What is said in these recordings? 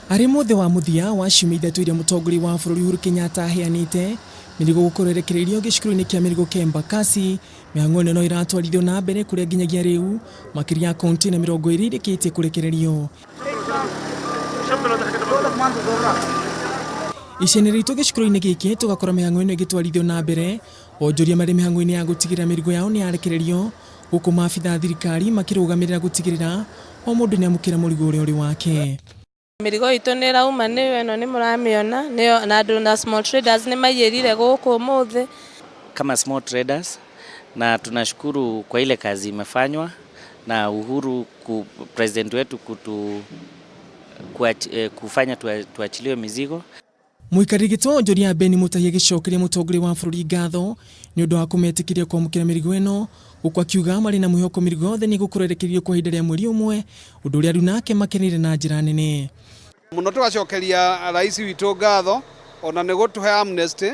Arĩ mũthĩ wa mũthia wa ciumia ithatũ iria mũtongoria wa bũrũri Uhuru Kenyatta aheanĩte mĩrigo gũkorwo ĩrekereirio gĩcukĩro-inĩ kĩa mĩrigo kĩa Embakasi, mĩhang'o ĩno no ĩratwarithio na mbere kũrĩa nginyagia rĩu makĩria ya container 20 irĩkĩtie kũrekererio. Ica-inĩ ritũ gĩcukĩro-inĩ gĩkĩ tũgakora mĩhang'o ĩno ĩgĩtwarithio na mbere, onjoria marĩ mĩhang'o-inĩ ya gũtigĩrĩra mĩrigo yao nĩ yarekererio, gũkũ maabitha a thirikari makĩrũgamĩrĩra gũtigĩrĩra o mũndũ nĩ amũkĩra mũrigo ũrĩa ũrĩ wake. Mĩrigo itũ nĩ ĩrauma nĩyo ĩno nĩ mũramĩona nĩyo na andũ na small traders nĩ maiyĩrire gũkũ ũmũthĩ. Kama small traders na tunashukuru kwa ile kazi imefanywa na Uhuru ku, president wetu kutu, kuach, kufanya tuachiliwe mizigo. Mũikarĩri gĩtĩ wa onjoria Ben Mutahi agĩcokeria mũtongoria wa bũrũri ngatho nĩ ũndũ wa kũmetĩkĩria kwamũkĩra mĩrigo ĩno, gũkũ akiuga marĩ na mwĩhoko mĩrigo yothe nĩ ĩgũkorwo ĩrekereirio kwa ihinda rĩa mweri ũmwe, ũndũ ũrĩa rĩu nake makeneire na njĩra nene. Mũno tũgacokeria rais witũ ngatho ona nĩ gũtũhe amnesty,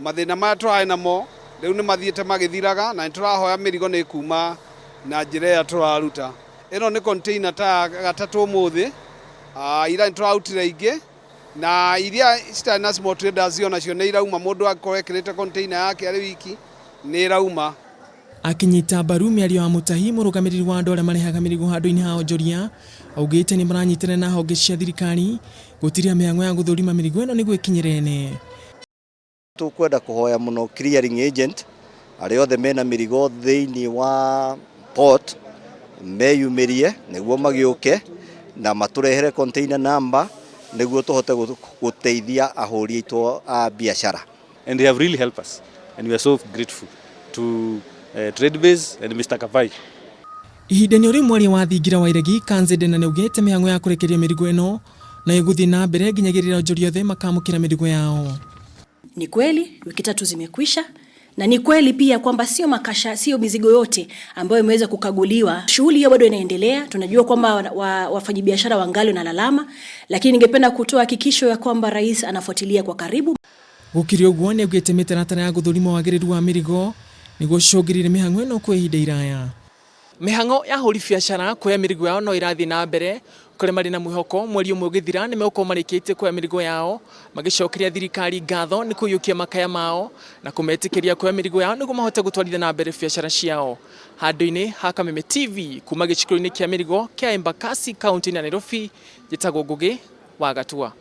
mathĩna marĩa tũrarĩ namo rĩu nĩ mathiĩte magĩthiraga na nĩ tũrahoya mĩrigo nĩ ĩkuma na njĩra ĩrĩa tũraruta. Ĩno nĩ container ta ya gatatũ ũmũthĩ, ira nĩ tũrarutire ingĩ na iria citarĩ na small traders onacio nĩ irauma, mũndũ angĩkorwo ekĩrĩte container yake arĩ wiki nĩ ĩrauma. Akĩnyita mbaru mĩario ya Mutahi, mũrũgamĩrĩri wa andũ arĩa marehaga mĩrigo handũ-inĩ ha onjoria, augĩte nĩ maranyitanĩra na honge cia thirikari gũtiria mĩhang'o ya gũthũrima mĩrigo ĩno nĩguo ĩkinyĩre ene. Tũkwenda kũhoya mũno clearing agent arĩa othe mena mĩrigo thĩinĩ wa port meyumĩrie nĩguo magĩũke na matũrehere container number nĩguo tũhote gũteithia ahũri aitũ a biacara. And they have really helped us and we are so grateful to Trade Base and Mr. Kapai. Ihinda-inĩ o rĩu mwaria wa thingira wa iregi Kanzede na nĩaugĩte mĩhang'o ya kũrekereria mĩrigo ĩno no ĩgũthiĩ na mbere nginyagia rĩrĩa onjoria othe makamũkĩra mĩrigo yao. Ni kweli wiki tatu zimekwisha na ni kweli pia kwamba sio makasha, sio mizigo yote ambayo imeweza kukaguliwa. Shughuli hiyo bado inaendelea. Tunajua kwamba wafanyabiashara wangali wanalalama, lakini ningependa kutoa hakikisho ya kwamba rais anafuatilia kwa karibu. Gũkĩrĩ ũguo nĩaugĩte mĩtaratara ya gũthũrima wagĩrĩru wa mĩrigo nĩguo cũngĩrĩrie mĩhang'o ĩno kwa ihinda iraya. Mĩhang'o ya ahũri biacara kuoya mĩrigo yao no ĩrathiĩ na mbere kũrĩa marĩ na mwĩhoko mweri ũmwe ũgĩthira nĩ megũkorwo marĩkĩtie kuoya mĩrigo yao, magĩcokeria thirikari ngatho nĩ kũiyũkia makaya mao na kũmetĩkĩria kuoya mĩrigo yao nĩguo mahote gũtwarithia na mbere biacara ciao. Handũ-inĩ ha Kameme TV kuma gĩcukĩro-inĩ kĩa mĩrigo kĩa Embakasi kaunti-inĩ ya Nairobi, njĩtagwo Ngũgĩ wa Gatua.